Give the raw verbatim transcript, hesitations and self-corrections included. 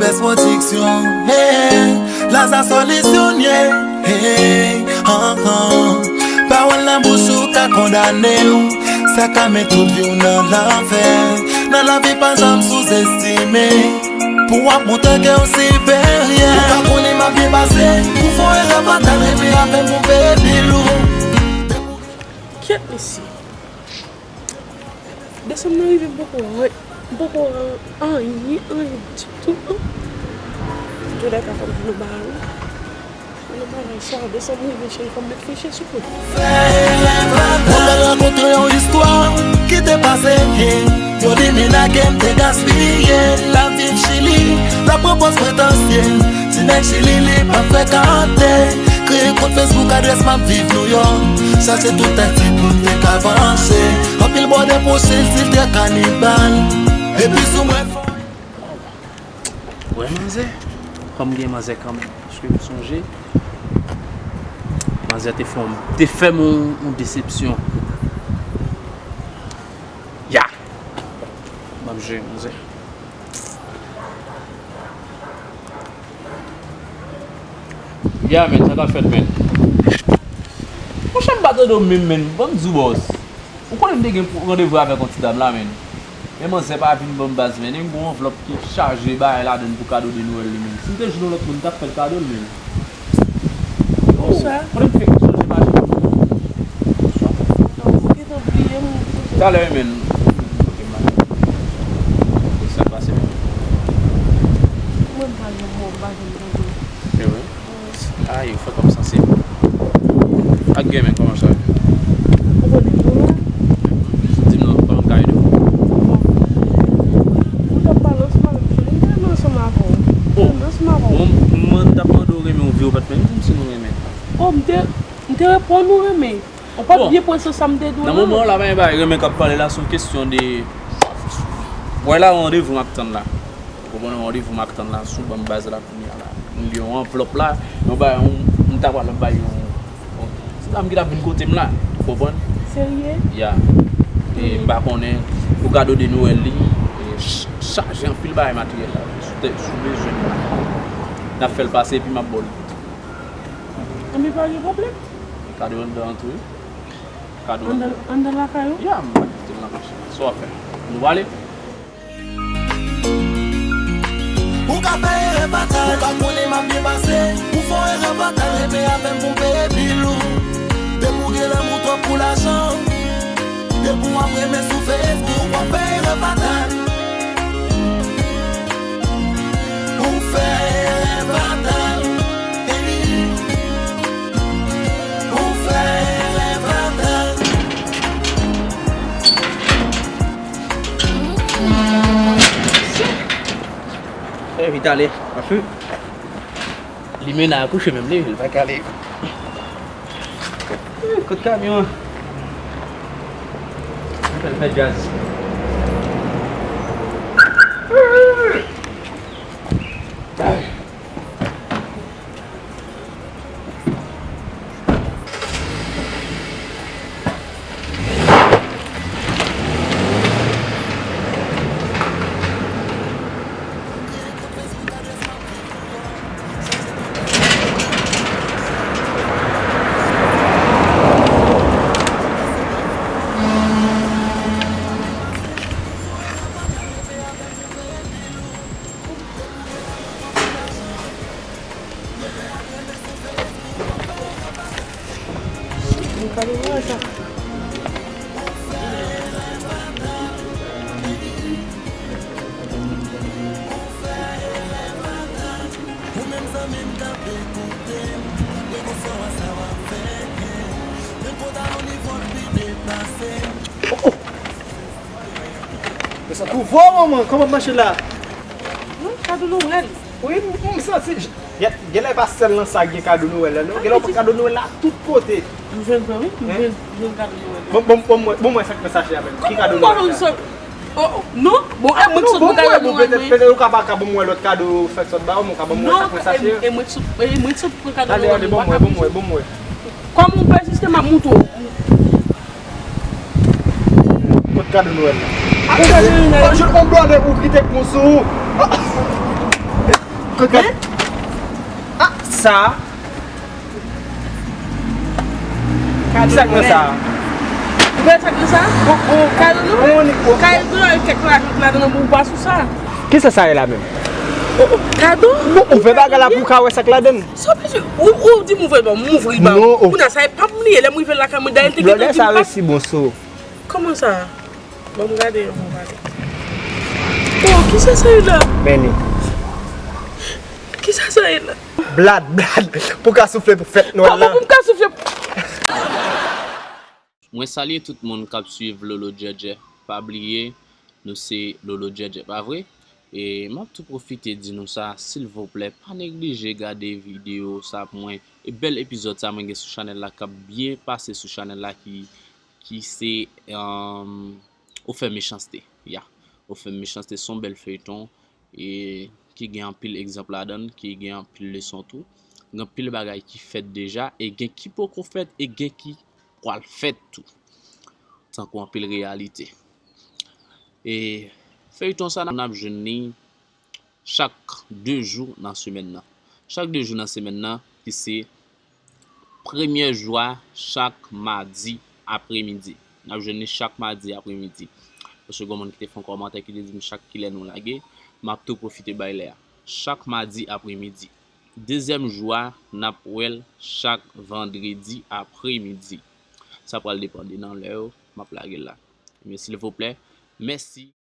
Best Production, hey, Laza Solisyon, yeah, hey, ah, ah. Pawòl nan bouch ou ka kondane w, sa ka met tout vi w nan lanfè. Nan lavi pa janm souzestime, pou w ap montre ke w siperyè. Ou pa konnen m ap byen pase, ou fè yon erè fatal, rete avè m pou m peye bil ou. Kyèt mesye. Desanm nan rive, m poko wè, m poko wè anyen, anyen ditou, non. Antouka, fò m di nou bagay, wi. Fò m di nou bagay, sa, desanm rive, cheri, fò m met fèchè sou kont. Mwen pral rakonte yon istwa ki te pase, yon limena ke m te gaspiye. L ap viv Chili, l ap pran pòz pretansye. Ti nèg Chili li pa frekante. Kreye kont Facebook, adrès m ap viv Nouyòk. Chache tout taktik pou m te ka vanse. Anpil bòdè pwoche l, si l te kanibal. Epi sou mwen fò. Wè manzè, kòm gen manzè kanmenm. Paske m sonje, manzè te fè m, te fè m yon, yon desepsyon. Ya! M ap jere manzè. Ya, men, sa k ap fèt, men? Monchè, m pa tande w menm, men. Ban m di w, bòs. Ou konnen m te gen pou, randevou avèk yon ti dam la, men. Men manzè pa vin ban m baz, men. Li gen yon anvlòp ki chaje bagay ladan l pou kado de Nwèl li, men. Si m te jwenn yon lòt moun, m t ap fè l kado l, men. Bonswa. Konnen m fèk chanje machin. Bonswa. Non, ou gentan bliye m. Talè, men. Ok, m la. Sa k pase, men? Mwen pa gen mo, m pa gen mo. Se vre? Ay, ou fè kòm sanse. Ak gen, men, kòman sa ye? Ou konnen nou la? Di m non, ban m kay do. Ou t ap pale ansanm avè m, cheri. M te renmen ansanm avè w. M te renmen ansanm avè w. Bon, mwen, m t ap mande w renmen w vre, ou pa t menm di m si nou renmen. Oh, m te, m te reponn ou renmen. Ou pa t byen pran sans sa m te di w la. Nan moman w la, pa gen bagay, renmen k ap pale la, se yon kesyon de, wè la, yon randevou m ap tann la. Ou konprann, yon randevou m ap tann la, sou ban m baz la kounye a la. M gen yon anvlòp la, yon bagay, yon, m ta pral bay yon, yon ti dam ki t ap vin kote m la, ou konprann? Serye? Ya. E m pa konnen, pou kado de Nwèl li, e ch-, chaje anpil bagay materyèl la, sou tè, sou bezwen m la. N ap fè l pase epi m ap ba w l. Anben, pa gen pwoblèm. Kado anndan an tou wi. Kado anndan, anndan lakay ou? Ya, m pa kite l nan machin. Sa w ap fè? Nou prale? Ou ka fè erè fatal, ou pa konnen m ap byen pase. Ou fè yon erè fatal, rete avè m pou m peye bil ou. Depi w gen lanmou twòp pou lajan, depi w ap renmen sou Facebook, w ap fè erè fatal. Ou fè erè fatal. Ou fè erè fatal. Fè vit ale. Limena a kouche menm li, li pa ka ale. Kot kamyon an? Fè l fè djaz. Yo sa tou vo manman, kòman mache la? Wi, kado Nwèl. Wi, m, m santi, gen, genlè e pa sèl nan sa gen kado Nwèl la, non. Genlè w pran kado Nwèl la tout kote. M jwenn vre, wi, m jwenn, m jwenn kado Nwèl. Bon, bon, bon, mwen, bon, mwen, sa k nan sachè a menm? Ki kado Nwèl sa? Oh, oh, non, bon, e mwen ki sot pran kado Nwèl mwen. Petèt ou ka pa ka ban mwen lòt kado fèt sot ba ou, men ou ka ban mwen sa k nan sachè a. Non, e mwen ki sot, e mwen ki sot pran kado Nwèl mwen. Bon, mwen, bon, mwen, bon, mwen. Kòman w pèsiste, m ap montre w. Kot kado Nwèl la? Kot kado Nwèl la? Ou jwenn yon blòdè pou kite k pran sou ou. Sa. Sa k nan sa. Ou wè sa k nan sa? Kado nou? Kado nou, kèk lajan ki ladan nan pou w pa sou sa. Kisa sa ye la menm? Kado? Bon, ouvè bagay la pou w ka wè sa k ladan. Sa w bezwen? Ou, ou di m ouvè l ba w, m ouvri l ba w. Kounye a sa e pa m li ye, lè m rive lakay mwen dayè l te gentan di m pa. Kòman sa? Ban m gade yon bon bagay. Oh, kisa sa ye la? Men li. Kisa sa ye la? Blad, blad. Pou ka soufle pou fèt nwèl la. Kòman pou m ka soufle? Mwen salye tout moun k ap swiv Lolo Djèdjè. Pa bliye, nou se Lolo Djèdjè, pa vre? E m ap tou pwofite di nou sa, silvouplè, pa neglije gade videyo sa pou mwen. E bèl epizòd sa mwen gen sou chanèl la, k ap byen pase sou chanèl la, ki ki se, um, Ou fè mechanste. Ya. Ou fè mechanste se yon bèl feyton e ki gen anpil egzanp ladan l, ki gen anpil leson tou. Gen anpil bagay ki fèt deja e gen ki poko fèt e gen ki pral fèt tou. Tankou anpil reyalite. E feyton sa n ap jwenn li chak de jou nan semèn nan. Chak de jou nan semèn nan, ki se premyè jou a, chak madi apremidi. N ap jwenn li chak madi apremidi. Paske gen moun ki te fè yon kòmantè ki te di m chak kilè nou lage, m ap tou pwofite bay lè a. Chak madi apremidi. Dezyèm jou a, n ap wè l chak vandredi apremidi. Sa pral depann de nan lè yo m ap lage l la. Men silvouplè, mèsi.